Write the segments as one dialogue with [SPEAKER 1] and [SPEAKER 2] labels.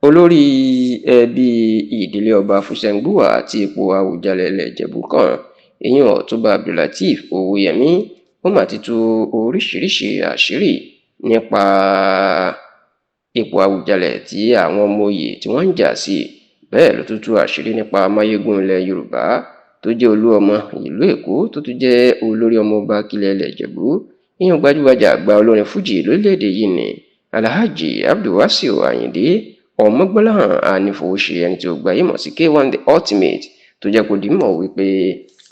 [SPEAKER 1] Olórí ẹbí ìdílé Ọba Fúsẹ̀ngbuwà tí ipò Àwùjalẹ̀ ilẹ̀ Ìjẹ̀bú kan, ìyẹn Ọ̀túnba Abdulateef Owóyẹmí, ó mà ti tú oríṣiríṣiì àṣírí nípa ipò Àwùjalẹ̀ tí àwọn ọmọ òye tí wọ́n ń jà sí. Bẹ́ẹ̀ ló tún tú àṣírí nípa Máyégún ilẹ̀ Yorùbá tó jẹ́ olú ọmọ ìlú Èkó, tó tún jẹ́ olórí ọmọọba Akílẹ̀ ilẹ̀ Ìjẹ̀bú, ìyẹn gbajúgbajà àgbà olórin fújì lórílẹ̀‐èdè yìí ní Alhaji Abdulwasiu Ayinde Ọmọgbọ́láhàn Anífowóṣe, ẹni tí ó gbayé mọ̀ sí K1 The Ultimate, tó jẹ́ kó di mọ̀ wípé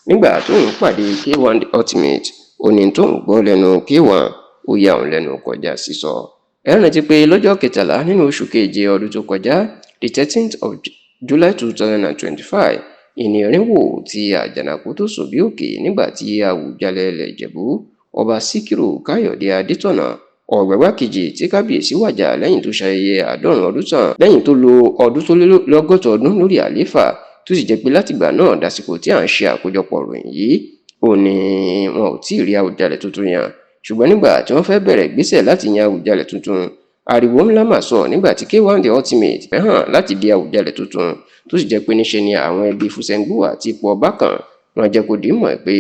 [SPEAKER 1] nígbà tóun pàdé K1 The Ultimate, ó ní tóun gbọ́ lẹ́nu K1 ó yà òun lẹ́nu kọjá sísọ. Ẹ rántí pé lọ́jọ́ 13 nínú oṣù keje ọdún tó kọjá, the 13th of July 2025, ìní irinwó tí Àjànàkú tó sùn bí òkè nígbà tí Àwùjalẹ̀ ilẹ̀ Ìjẹ̀bú, Ọba Síkírù Káyọ̀dé Adétọ̀nà Ọ̀gbẹ́gbà kejì, tí kábíyèsí wàjà lẹ́yìn tó ṣayẹyẹ 70 ọdún tán, lẹ́yìn tó lo ọdún tó lé lọ́gọ́ta ọdún lórí àlééfà, tó sì jẹ́ pé látìgbà náà dásìkò tí à ń ṣe àkójọpọ̀ ìròyìn yìí, ó ní wọn ò tí ì rí Àwùjalẹ̀ tuntun yàn. Ṣùgbọ́n nígbà tí wọ́n fẹ́ bẹ̀rẹ̀ ìgbésẹ̀ láti yan Àwùjalẹ̀ tuntun, ariwo ńlá mà sọ nígbà tí K1 The Ultimate fẹ́ hàn láti di Àwùjalẹ̀ tuntun, tó sì jẹ́ pé níṣe ni àwọn ẹbí Fúsẹ̀ngbuwà tí ipò ọba kan wọ́n jẹ́ kó di mọ̀ pé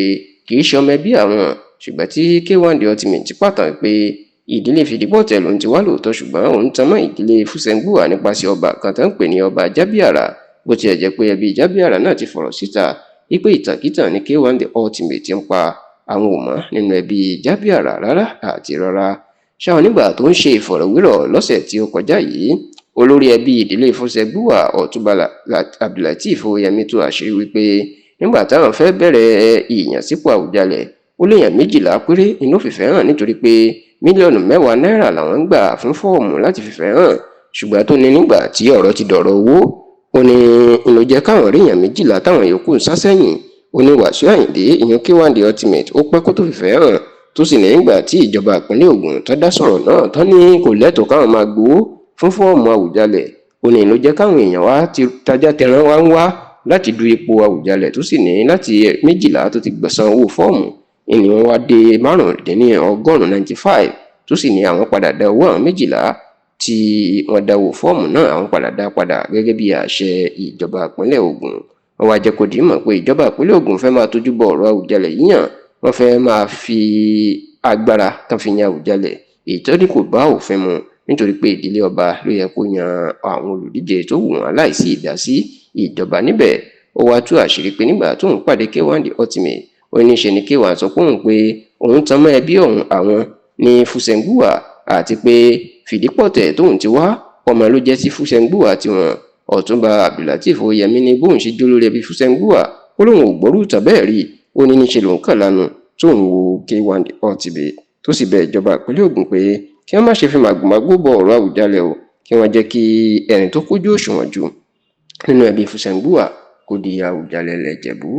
[SPEAKER 1] kì í ṣe ọmọ ẹbí àwọn. Ṣùgbọ́n tí K1 The Ultimate pàtàn pé ìdílé Fìdípọ̀tẹ̀ lòun ti wá lóòótọ́, ṣùgbọ́n òun tan mọ́ ìdílé Fúsẹ̀ngbuwà nípasẹ̀ ọba kan tó ń pè ní Ọba Jábíàrà, bó tiẹ̀ jẹ́ pé ẹbí Jábíàrà náà ti fọ̀rọ̀ síta wípé ìtànkítàn ní K1 The Ultimate ń pa, àwọn ò mọ̀ nínú ẹbí Jábíàrà rárá àti rárá. Ṣáà nígbà tó ń ṣe ìfọ̀rọ̀wérọ̀ lọ́sẹ̀ tí ó kọjá yìí, olórí ẹbí ìdílé Fúsẹ̀ngbuwà, Ọ̀túnba Abdulateef Owóyẹmí, tú àṣírí wípé nígbà táwọn fẹ́ bẹ̀rẹ̀ ìyànsípò Àwùjalẹ̀, ó léèyàn 12 péré inú fìfẹ́ hàn, nítorí pé mílíọ̀nù 10 náírà làwọn ń gbà fún fọ́ọ̀mù láti fìfẹ́ hàn. Ṣùgbọ́n tó ní nígbà tí ọ̀rọ̀ ti dọ̀rọ̀ owó, ó ní ń ló jẹ́ káwọn ríyàn 12 táwọn yòókù ń sá sẹ́yìn. Ó ní Wàsíù Àyìndé, ìyẹn K1 The Ultimate, ó pẹ́ kó tó fìfẹ́ hàn, tó sì ní nígbà tí ìjọba ìpínlẹ̀ Ògùn tó dá sọ̀rọ̀ náà tán ní kò lẹ́tọ̀ọ́ káwọn máa gbowó fún fọ́ọ̀mù Àwùjalẹ̀, ó ní ló jẹ́ káwọn èèyàn wá ti tajá tẹran wá ń wá láti du ipò Àwùjalẹ̀, tó sì ní láti 12 tó ti gbọ̀sán owó fọ́ọ̀mù ìní wọn wá dé 95, 95, tó sì ní àwọn padà dá owó àwọn 12 tí wọ́n dáwó fọ́ọ̀mù náà, àwọn padà dá padà gẹ́gẹ́ bí àṣẹ ìjọba ìpínlẹ̀ Ògùn. Wọ́n wá jẹ́ kó di mọ̀ pé ìjọba ìpínlẹ̀ Ògùn fẹ́ máa tójú bọ ọ̀rọ̀ Àwùjalẹ̀ yíyàn, wọ́n fẹ́ máa fi agbára tán fi yan Àwùjalẹ̀, èyí tó ní kò bá òfin mu, nítorí pé ìdílé ọba ló yẹ kó yan àwọn olùdíje tó wù wọ́n láìsí ìdásí ìjọba níbẹ̀. Ó wá tú àṣírí pé nígbà tóun pàdé K1 The Ultimate, ó ní ṣe ni K1 sọ pé òun pé òun tan mọ́ ẹbí òun àwọn ní Fúsẹ̀ngbuwà, àti pé Fìdípọ̀tẹ̀ tóun ti wá, ọmọ ló jẹ́ sí Fúsẹ̀ngbuwà tiwọn. Ọ̀túnba Abdulateef Owóyẹmí ní bóun ṣe jó lórí ẹbí Fúsẹ̀ngbuwà, ó lóun ò gbọ́rú ìtàn bẹ́ẹ̀ rí. Ó ní níṣe lòun kàn lánàá tóun wo K1 The Ultimate, tó sì bẹ ìjọba ìpínlẹ̀ Ògùn pé kí wọ́n má ṣe fi màgòmágó bọ ọ̀rọ̀ Àwùjalẹ̀ o, kí wọ́n jẹ́ kí ẹni tó kójú òṣùwọ̀n jù nínú ẹbí Fúsẹ̀ngbuwà kó di Àwùjalẹ̀ ilẹ̀ Ìjẹ̀bú.